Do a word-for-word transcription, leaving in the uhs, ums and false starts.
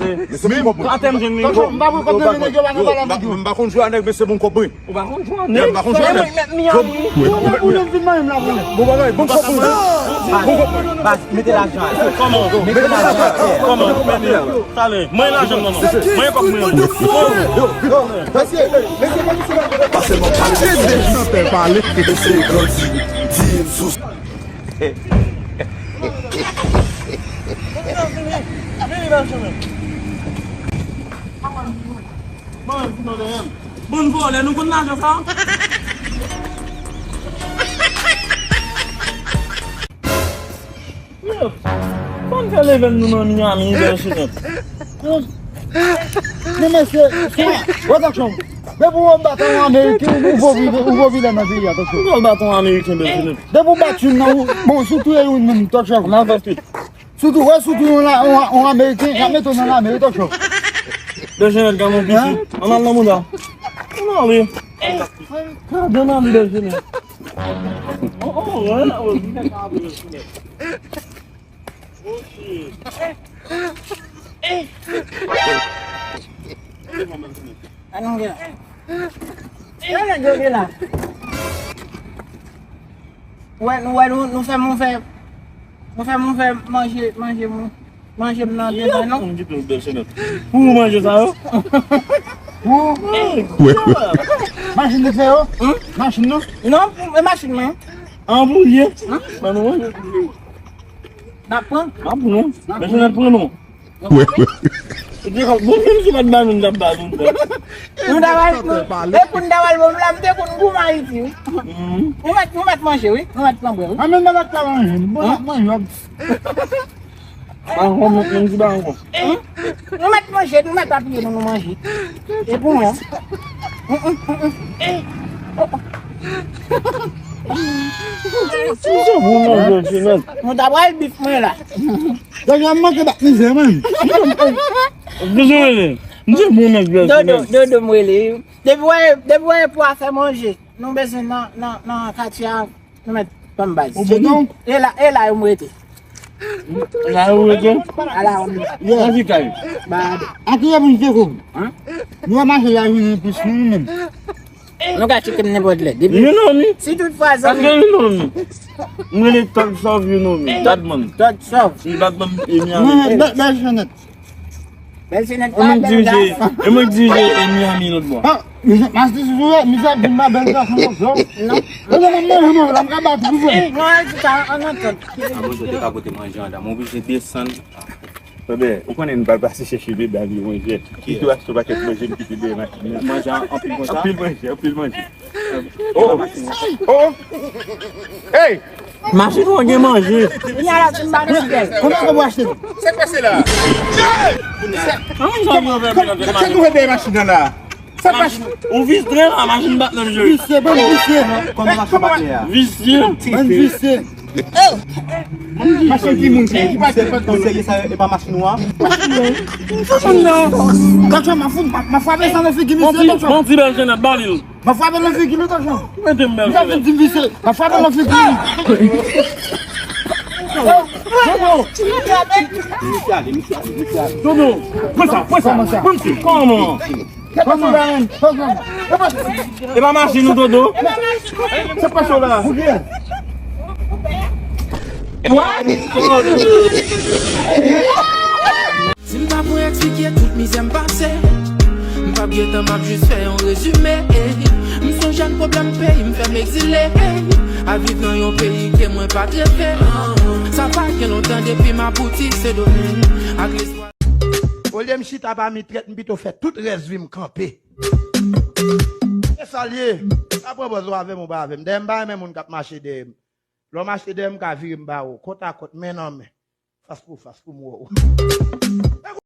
se. Atè m jwenn li. Tonton, m pa pran kòb nan men nèg yo, pa nan pale avèk yo. M pa konn jwe a nèg, mesye, bon kòb mwen. Ou pa konn jwe a nèg. M pa konn jwe a nèg. Ou menm vin manyen m la pou mwen. Bon bagay, bon kòb pou mwen. Bon kòb pou mwen. Baz, mete lajan atè. Kòman? Mete lajan atè. Kòman? Talè, mwen lajan non non. Mwen kòb mwen. Yo, yo, yo, mesye, mesye, mesye, mesye. Pase mwen pale. Mesye, mesye, mesye, pale. Mesye, grandi. Di m sou. Bann vòlè, nou konn lajan sa? Yo, fò n fè leve n nou nan Miami, bèl chinèt. Men mesye, wè Tòk Show. Depi w bat yon Ameriken, ou vo vide, ou vo vide nan peyi a, Tòk Show. Ou bat yon Ameriken, bèl chinèt. Depi w bat youn nan, ou, bon, si w touye youn menm, Tòk Show. Nan vèt wi. Sitou, wè, sitou yon la, yon, yon Ameriken, y ap mete w nan lame, wi, Tòk Show. Bèl chinèt, gade yon piti. Ann al nan mouda. Ann ale. Gade, ann ale, bèl chinèt. Oh, oh, wè, wè, vin ak bèl chinèt. Oh, shit. Ann ale. Yo, nèg yo gen la. Wè, nou wè, nou, nou fè m, nou fè, nou fè m, nou fè manje, manje m, manje m nan devan, non? M di tou bèl chenèt. Pou ou manje sa yo? Pou ou? Machin li fè yo? Hmm? Machin nou? Non, pou, e machin mwen. An pou ye? Hmm? Ban nou manje. N ap pran? N ap pran. Bèl chenèt pran non. Wè, wè. Bon, menm si w pa t ba nou, n t ap ba nou. Nou ta pral, nou, e pou n ta pral bon, m la, m te konn goumen Ayiti, wi. Mhm. Nou mèt, nou mèt manje, wi. Nou mèt pran bwè, wi. A, men malad pa manje, bon, ap manje, ap. Ba ankò, menm, menm si ba ankò. Nou mèt manje, nou mèt apiye nou, nou manje. E pou mwen. Mm, mm, mm, mm. Misye bon nan bèl chenèt. Nou ta pral bif mwen la. Dènye a m manke bat mizè, man. Dezole. M di bon nan bèl chenèt. Dodo, Dodo m rele. Depi w wè, depi w wè pou a fè manje, nou bezwen nan, nan, nan katye a, nou mèt ban m baz. Ou bon non? E la, e la yo m rete. La yo rete? A la yo m rete. Nan ki kay? Ba, a ki yo pou n te kou? Hein? Nou a mache la jounen plis nou menm. Nou ka tcheke m nenpòt lè. Depi, you know me? Si tout fwa zanmi. Èske you know me? M rele Thug Soft, you know me. Bad man. Thug Soft. M Bad man, e Miami. Bèl, bèl chenèt. Bèl chenèt pa bèl gason. E mwen k dirije, e mwen k dirije, e Miami lòt bò. Ah, mizè, mas di sou mizè, mizè di m pa bèl gason, non. Non. E mwen, mwen, mwen, la, m ka bat pou vre. Non, an di sa, an antant. A, bon, yo te ka pote manje andan. Mwen oblije desann. Frè, ou konnen nou pral pase chèche bebe a vin manje. Kite w achte yon pakèt manje, m kite dèyè machin nan. Manje anpil konsa? Anpil manje, anpil manje. Oh! Oh! Hey! Machin ou an gen manje. Vini a la, ti m ba nou fidèl. Konbyen kòb ou achte l? Sa k pase la? Kòman sa nou fè? Sa k nou fè dèyè machin nan la? Sa pa. Ou vis dren la, machin bat nan jwe. Visye, bann visye. Kòman machin bat la? Visye. Bann visye. Machin ki moun ki, ki pa te fèt nan seri sa yo, e pa machin ou a? Machin nan. Kòchon, m a fout, m a, m a frape sa nan figi misye, kòchon. Bon ti bèl chenèt, ba li l. M a frape nan figi li, kòchon. Mete m bèl chenèt. Misye di m visye. M a frape nan figi li. Misye ale, misye ale, misye ale. Dodo, pran sa, pran sa. Pran sa. Kòman? E pa machin ou, Dodo? Se pa sa la. Si m ta pou eksplike tout mizè m pase, m p ap gentan, m ap jis fè yon rezime. M Jèn pwoblèm peyi m fè m egzile. Al viv nan yon peyi ke mwen pa t reve. Sa pa gen lontan depi m abouti Sendomeng ak lespwa. Olye m chita pami trèt, m pito fè tout rès vi m kanpe. E sa l ye, pa pran pòz ou avè m ou pa avè m. Dayè m pa renmen moun k ap mache dèyè m. Lè w mache dèyè m, m ka vire m ba ou, kòt a kòt, men nan men, fas pou fas, pou m wè w.